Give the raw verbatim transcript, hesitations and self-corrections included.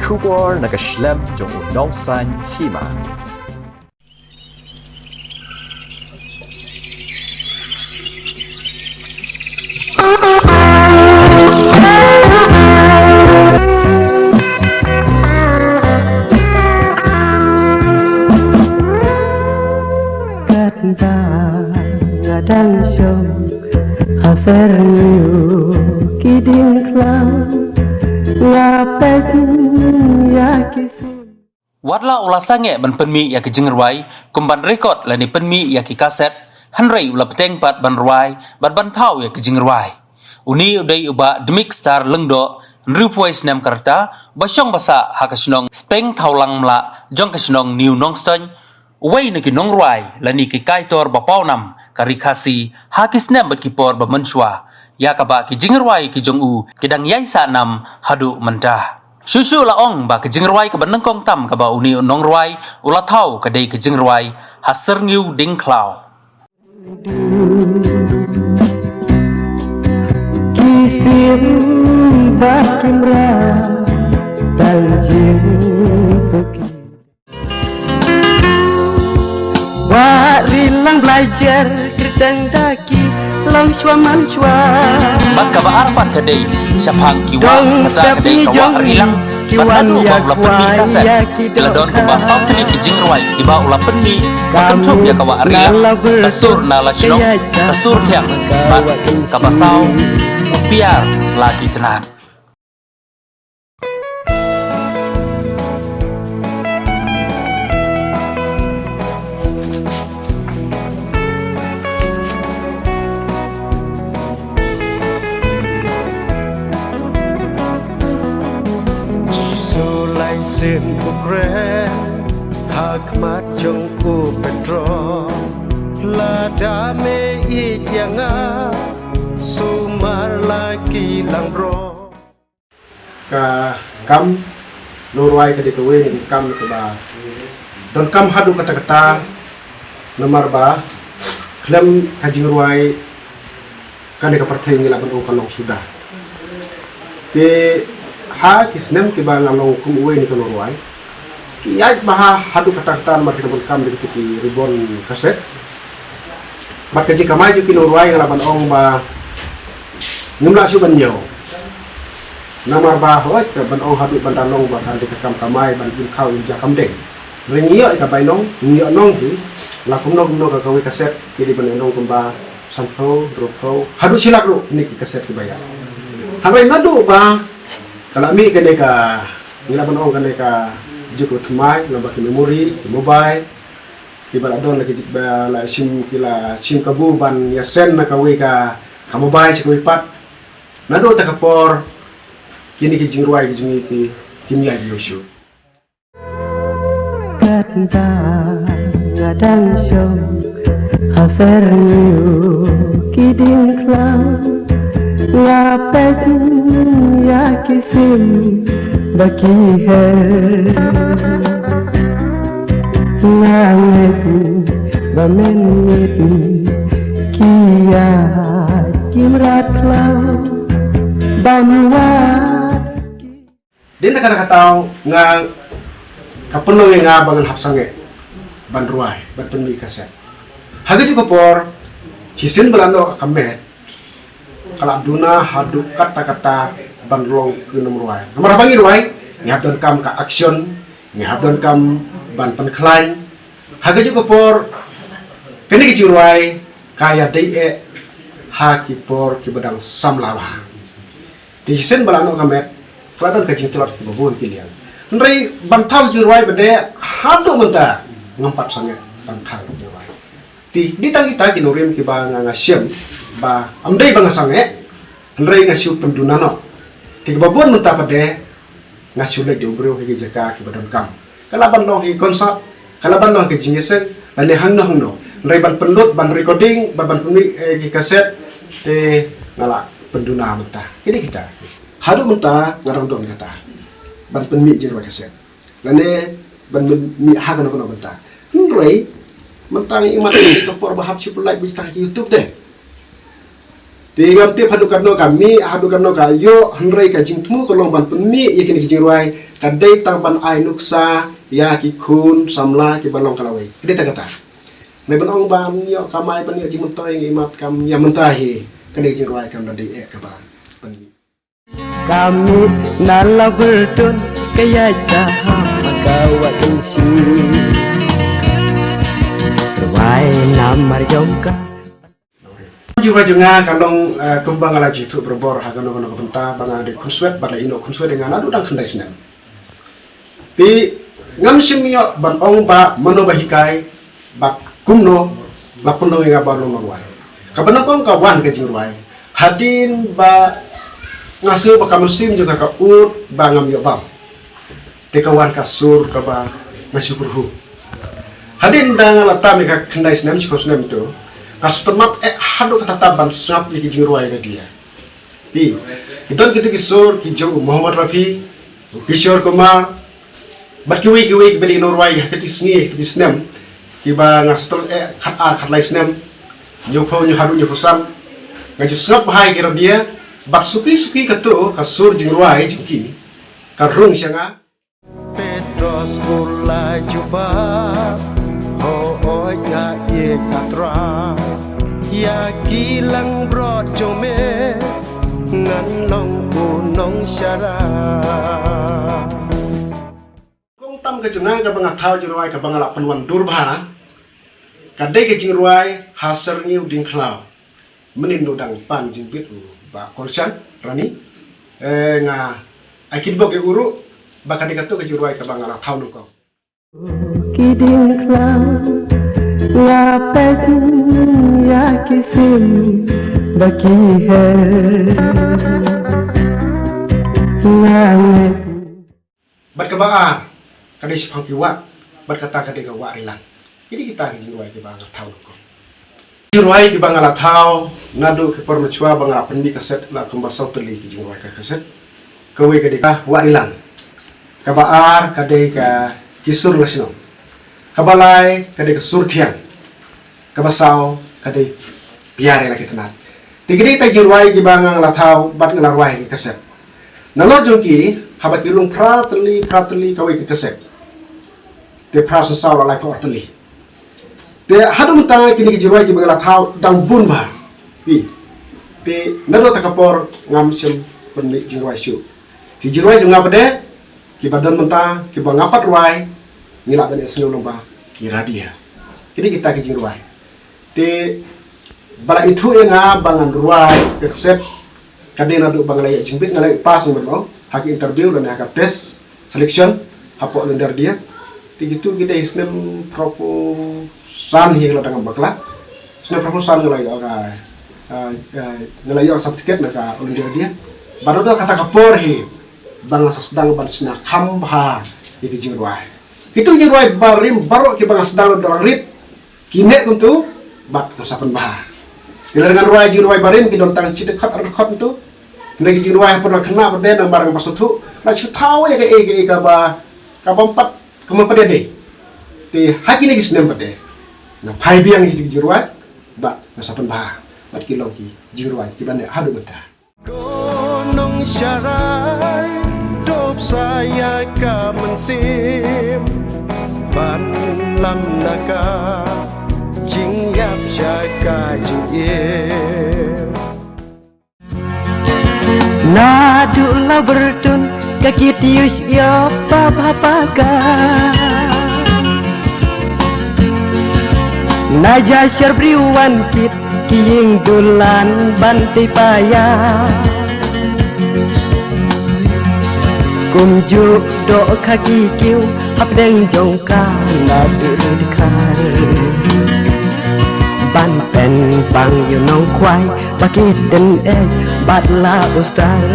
Khubor na ka shlem jong u nongsan hima. Kata nga dang shong ha syrngiew ki diengkhlang, nga peit ïa ki sim. Wat la u la sangeh ban pynmih ïa ki jingrwai kum ban record lane pynmih ïa ki kaset, hynrei u la bteng pat ban rwai bad ban thaw ïa ki jingrwai. Une u dei u Bah Dmik Star Lyngdoh, hynriewphew wei snem ka rta, uba shong ba sah ha ka shnong Speng Thawlang Mlah jong ka shnong New Nongstoiñ, uwei na ki nongrwai lane ki kaitor ba paw nam ka Ri Khasi ha ki snem bad ki por ba mynshuwa, ïa kaba ki jingrwai ki jong u ki dang ïai sah nam haduh mynta. Shuh shuh la ong ba ka jingrwai kaba nyngkong tam kaba une u nongrwai u la thaw ka dei ka jingrwai Ha Syrngiew Diengkhlaw. Ki sim ba kim rah tang jingsuki. Wah ri lang Blai jer kyrteng da ki long shuwa man shuwa. Bad kaba ar pat ka dei shaphang ki wah, kata ka dei ka wah ri lang. Bad naduh ba u la pynmih kaset, ki la don kumba saw tylli ki jingrwai kiba u la pynmih ba kynthup ïa ka wah ri lang, ka sur na la shnong, ka sur thiang, bad kaba saw u Piar la ki tnat. Jisu lai sien u kren ha khmat jong u Petro, lada me ïeit ïa nga, sumar la ki langbrot. Ka kam nongrwai ka dei kawei na ki kam kaba donkam haduh katta katta, namar ba khlem ka jingrwai kane ka pyrthei ngi lah ban ong ka long suda. Te ha ki snem kiba nga long kum uwei na ki nongrwai, ki ïaid bha haduh katta katta namar ki dang donkam da kito ki ribon kaset. Bad ka jingkamai jong ki nongrwai nga lah ban ong ba ngim lah shuh ban ñiew. Namar ba hooid ka ban ong haduh ban da long ba kan dei ka kam kamai ban im khaw im ja kam dei. Hynrei ngi ïoh ïa ka bainong, ngi ïoh nong hi, la kumno kumno ka kawei kaset ki dei ban ïoh nong kumba sanphew, hynriewphew haduh shi lak ruh kine ki kaset kiba ïaid. Hynrei naduh ba ka la mih kane ka, ngi lah ban ong kane ka juk u thymmai, namar ki memory, ki mobile, kiba la don la ki ba la shim, ki la shim kabu ban ïasend na kawei ka, ka mobile sha kawei pat. Naduh ta ka por kine ki jingrwai ki jong ngi ki, kim ïaid ïew shuh. Kata nga dang shong ha syrngiew ki diengkhlaw, nga peit ïa ki sim ba ki her. Nga ngeit ba mynmiet ki ïaid ki mrad khlaw ban wad. Dei na kata ka daw nga, ka pynlong ïa nga ba ngan hap sangeh ban rwai, ban pynmih kaset. Ha kajuh ka por, shisien ba la noh ka met, ka la duna haduh katta katta ban long ki nongrwai. Namar haba ngi rwai, ngi hap donkam ka action, ngi hap donkam ban pynkhlaiñ. Ha kajuh ka por, kane ka jingrwai ka ïadei eh ha ki por kiba dang samla bha. Te shisien ba la noh ka met, ka la don ka jingtlot kiba bun ki liang. Hynrei ban thaw jingrwai ba dei haduh mynta ngam pat sangeh ban thaw jingrwai. Te dei tang kita ki nongrim kiba nga, nga shem ba ym dei ba nga sangeh, hynrei nga shu pynduna noh. Te kiba bun mynta pat dei nga shu leit da u briew ha ki jaka kiba donkam. Ka lah ban long ha ki concert, ka lah ban long ha ki jingïaseng, lane hangno hangno. Hynrei ban pynlut, ban recording, ban, ban pynmih, eh, ki kaset, te nga la pynduna mynta. Kine kita. Haduh mynta nga dang don kata ban pynmih jingrwai kaset, lane ban pynmih ha kano kano mynta. Hynrei mynta ngi ïohi ka por ba hap shu pynlait beit tang ha ki YouTube te. Te ngam tip haduh katno ka mih, haduh katno ka ïoh, hynrei ka jingthmu ka long ban pynmih ïa kine ki jingrwai Ka dei tang ban ai nuksa ïa ki khun samla kiba long ka lawei. Ka dei tang kata. Hynrei ban ong ban ïoh kamai, ban ïoh jingmyntoi, ngi mat kam ïa mynta hi. Ka dei jingrwai kam da dei eh kaba pynmih. Ka mih na la Burdun, ka ïaid ka hap ka wa ding shi. Rwai namar jong ka. Jingrwai jong nga ka long, eh, kumba nga la ju ïathuh barabor ha kano kano ka bynta ba nga dei khunswet bad la ïehnoh khunswet ïa nga naduh dang khyndai snem. Te ngam shym ïoh ban ong ba mano ba hikai bad kumno la pynlong ïa nga ban long nongrwai. Kaba nyngkong ka wan ka jingrwai hadien ba nga sngew ba ka mynsiem jong nga ka ud ba ngam ïoh bam. Te ka wan ka sur kaba nga shu kyrhuh. Hadien dang la tam ïa ka khyndai snem, shiphew snem tu, nga sngewtynnat eh haduh katta ban sngap ïa ki jingrwai radio. Phi, ki don kito ki sur ki jong u Mohammad Rafi, u Kishore Kumar, bad kiwei kiwei kiba dei ki nongrwai ha kito ki sngi, ha kito ki snem, kiba nga sngewtynnat eh khatar khatlai snem, hynñiewphew, hynñiew haduh hynñiewphew san. Nga ju sngap bha ïa ki radio, bad suki suki kato ka sur jingrwai jong ki ka rung sha nga. Petros u la jubab, hooid nga ïeit, A Trai, ïa ki langbrot jong me ngan long u nongshara. Kong tam ka jong nga kaba nga thaw jingrwai kaba nga la pynwandur bha ka dei ka jingrwai Ha Syrngiew Diengkhlaw. Mynhynnin u dang pan jingbit u Bah Kolshan Rani, eh, nga ai kitbok ïa u ruh ba ka dei kato ka jingrwai kaba nga la thaw nyngkong. Ki diengkhlaw nga peit ïa ki sim ba ki her, nga ngeit. Bad kaba ar ka dei Shaphang ki wah, bad kata ka dei ka Wah Rilang. Ki dei kita ki jingrwai kiba nga la thaw nyngkong. Jingrwai kiba nga la thaw naduh ki por mynshuwa ba nga la pynmih kaset la kumba saw tylli ki jingrwai ka kaset. Kawei ka dei ka Wah Rilang. Kaba ar ka dei ka Ki Sur La Shnong. Kaba lai ka dei Ka Sur Thiang. Kaba saw ka dei Pia Re La Ki Tnat. Te ki dei kita ki jingrwai kiba nga la thaw bad nga la rwai ha ki kaset. Nalor jong ki, haba ki rung phra tylli, phra tylli kawei ka kaset. Te phra san saw la laiphew ar tylli. Te haduh mynta kine ki jingrwai kiba nga la thaw dang bun bha. Phi. Te naduh kata ka por ngam shym pynmih jingrwai shuh. Ki jingrwai jong nga pat de kiba don mynta kiba nga pat rwai, ngi lah ban ïa sngew lyngba ki radio. Ki dei kita ki jingrwai. Te ba la ithuh ïa nga ba ngan rwai ka kaset ka dei naduh ba nga la ïoh jingbit, nga la ïoh pass, ngan ong, ha ka interview lane ha ka test selection hapoh All India Radio. Te kitu ki dei snem phra phew san hi la dang bakla. Snem phra phew san nga la ïoh ka, ah, ah, nga la ïoh certificate na ka All India Radio. Bad naduh kata ka por hi ba nga sa sdang ban shna kham bha ïa ki jingrwai. Kitu ki jingrwai barim baroh kiba nga sdang da la rit, ki neh kumtu bad nga sa pynbha. Ki la ngan rwai jingrwai barim ki don tang shi dkhot ar dkhot kumtu. Ngi ki jingrwai ha por nang khynnah pat de namar nga ba sngewthuh, la shu thaw ïa kaei kaei kaba, kaba ym pat, kaba ym pat de dei. Te ha kine ki snem pat de nga phai biang ïa ki jingrwai bad nga sa pynbha. Bad ki long ki jingrwai kiba neh haduh mynta. Ko nongshara, dop sa ïa ka mynsiem ban lam na ka jingïap sha ka jingim. Naduh la Burdun ka kit ïuh ïoh pa bha pa ka. Na ja shar briew wan kit ki ïing dulan ban tei paia. Kumjuh doh kha ki kiew hapdeng jong ka naduh dkhar. Ban pynpang ïa u nongkhwai ba ki dei eh bad la u star.